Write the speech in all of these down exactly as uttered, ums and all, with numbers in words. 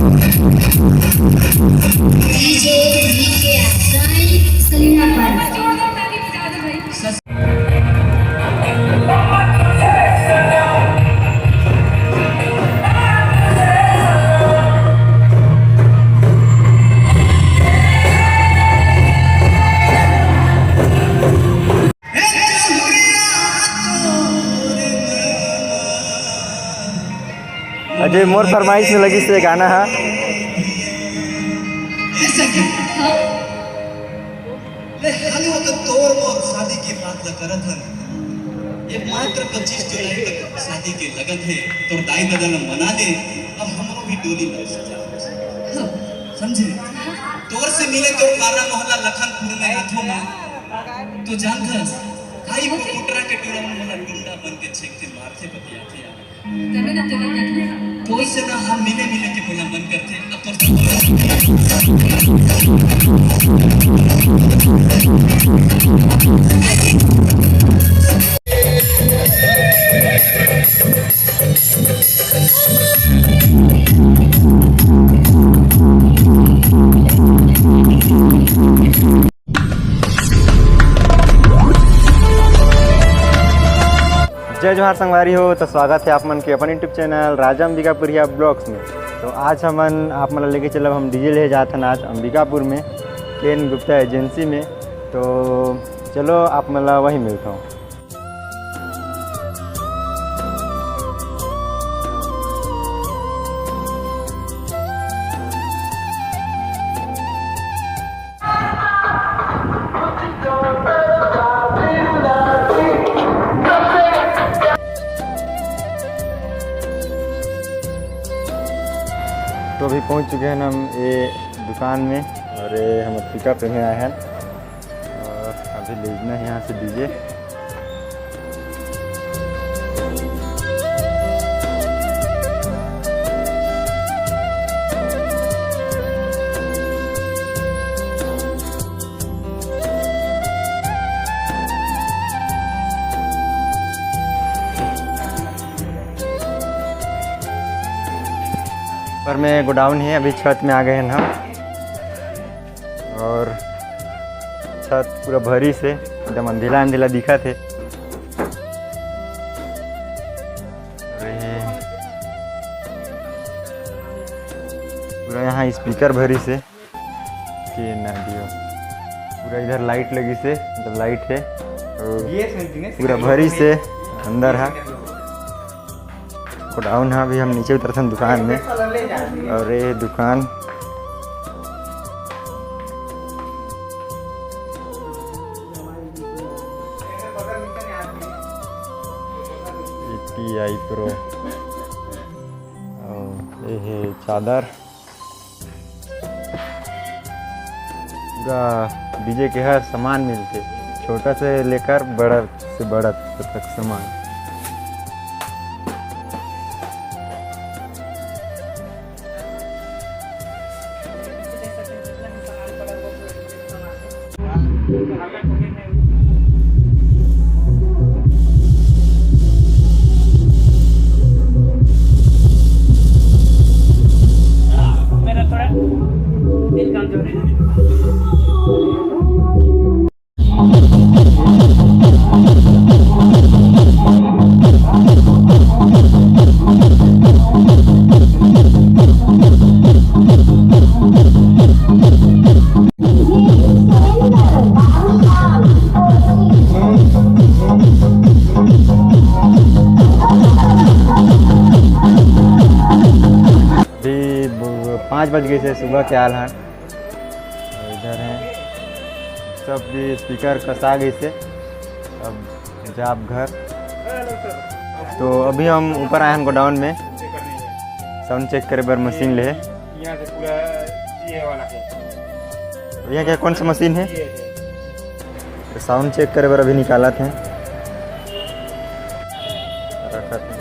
DJ V K Aksai, Salina Park. Ajay, मोर फरमाइश में लगिस हे गाना हा। ले, हालू तो तोर मोर शादी के बात ल करत हन। ये मात्र पच्चीस जुलाई तक शादी के लगन हे। तोर दाई ददा ल मना ले, अब हमरो भी डोली ल सजा। समझे? तोर से मिले तोर पारा मोहल्ला लखनपुर में हाथों में। तो जानथस, आई को कुटरा के टूरा मन मोला गुंडा बन के छेक के मारथे, बतियाथे यार। तबे ना तोला देखना। तोर से ना हम मिले मिले के मोला मन करथे। अब तोर से जय जोहार संगवारी हो, तो स्वागत हे आप मन के अपन YouTube चैनल राजा अंबिकापुरिया ब्लॉग्स में। तो आज हमन आप मन ला लेके चलब, हम DJ ले जात हन आज अंबिकापुर में, केन गुप्ता एजेंसी में। तो चलो आप मन ला वहीं मिलता हूँ। तो अभी पहुंच चुके हैं हम ये दुकान में और ये हम पिकअप में आए हैं और अभी ले जाना है यहाँ से DJ। ऊपर में गोडाउन है, अभी छत में आ गए हैं हम। और छत पूरा भरी से एकदम अंधेला अंधेला दिखत हे। अरे, पूरा यहाँ स्पीकर भरी से के ना दियो, पूरा इधर लाइट लगी से, मतलब लाइट है और पूरा भरी से अंदर है। गोडाउन है, अभी हम नीचे उतरथन दुकान में। और ये दुकान ATI Pro और ये है चादर। पूरा DJ के हर सामान मिलथे, छोटा से लेकर बड़ा से बड़ा तक सामान। मेरा थोड़ा दिल कमजोर है। अभी ब-, पाँच बज गए थे सुबह के आल हन। इधर है सब भी स्पीकर कसा गए थे। अब जाब घर। तो अभी हम ऊपर आए हैं गोडाउन में, साउंड चेक करे बर मशीन ले। यहाँ से पूरा ये वाला है। भैया, क्या कौन सा मशीन है? ये है। तो साउंड चेक करे बर अभी निकालत हैं। रखत हैं।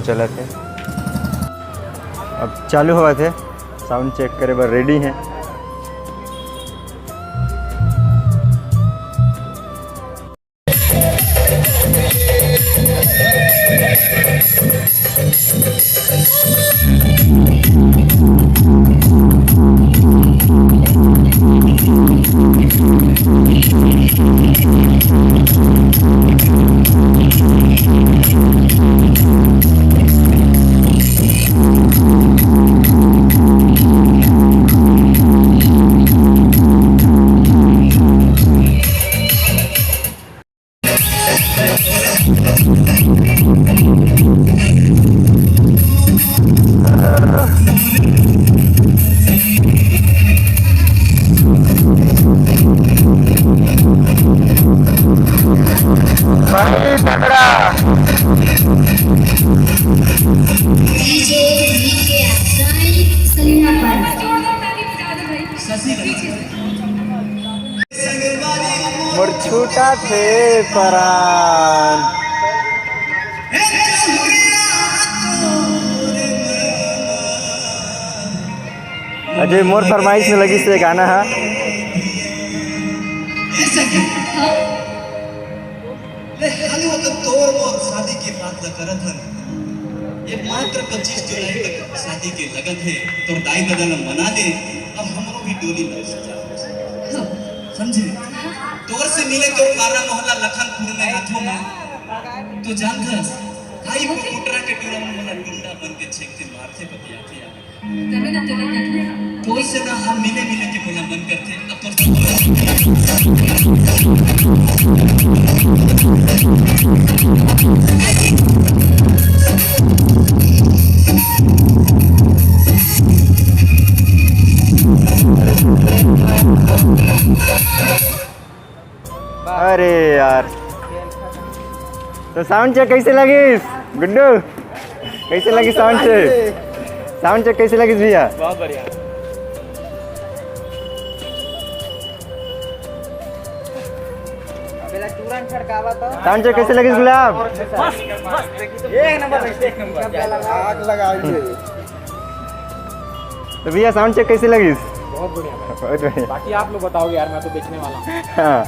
चलत हे, अब चालू होवत हे, साउंड चेक करे बर रेडी हे। मोर छूटा थे परान। अजय, मोर फरमाइश में लगिस हे गाना हा। ले हालू अगर तोर मोर शादी के बात ल करत हन, ये मात्र पच्चीस जुलाई तक शादी के लगन हे। तोर दाई ददा ल मना ले, अब हमरो भी डोली ल सजा। समझे? तोर से मिले तोर पारा मोहल्ला लखनपुर में हाथों में। तो जानथस, आई को कुटरा के टूरा मन मोला गुंडा बन के छेक के मारथे, बतियाथे यार। तबे ना तोला कथन। तोर से ना हम मिले मिले के मोला मन करथे। अब तोर से अरे यार, तो साउंड चेक कैसे लगिस गुड्डू? कैसे लगिस साउंड चेक? साउंड चेक कैसे लगिस भैया? बहुत बढ़िया। अबेला तुरंत छड़कावा तो। साउंड चेक कैसे लगिस गुलाब? एक नंबर, एक नंबर। आग लगा दे। तो भैया, साउंड चेक कैसे लगिस? बहुत बढ़िया भाई। बहुत बढ़िया। बाकी आप लोग बताओगे यार, मैं तो बेचने वाला हूँ। हाँ।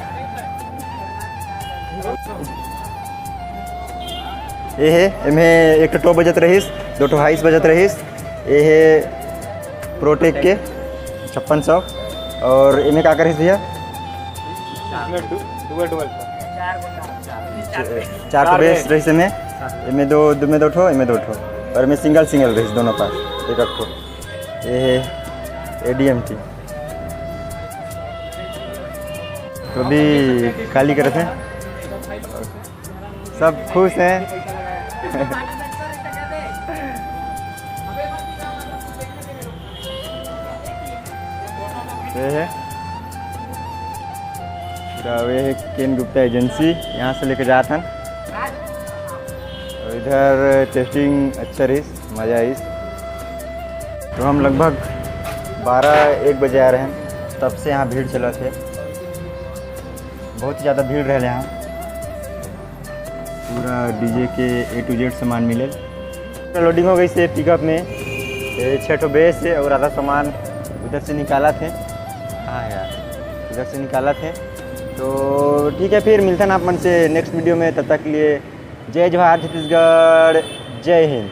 ये हे, एमे एक ठो टॉप बजत रहिस, दो ठो हाइस बजत रहिस। ये हे प्रोटेक के छप्पन सौ। और एमे का करिस भैया? इसमें डु-, डुअल, डुअल। चार ठो बेस रहिस एमे, एमे दो, दो में दो ठो, एमे दो ठो, और एमे सिंगल सिंगल रहिस दोनों पास, एक एक ठो। ये हे एडीएमटी। तो अभी खाली करत हे, सब खुश हैं। ये हे पूरा, ये हे केन गुप्ता एजेंसी, यहाँ से लेके जात हन। और इधर टेस्टिंग अच्छा रहिस, मजा आइस। तो हम लगभग बारह एक बजे आए रहेन, तब से यहाँ भीड़ चलत हे, बहुत ही ज़्यादा भीड़ रहे यहाँ। पूरा डीजे के ए टू जेड सामान मिले। लोडिंग हो गई से पिकअप में, ये छः ठो बेस हे और आधा सामान उधर से निकालत हे। हाँ यार, उधर से निकालत हे। तो ठीक है, फिर मिलथन आप मन से नेक्स्ट वीडियो में। तब तक के लिए जय जोहार छत्तीसगढ़, जय हिंद।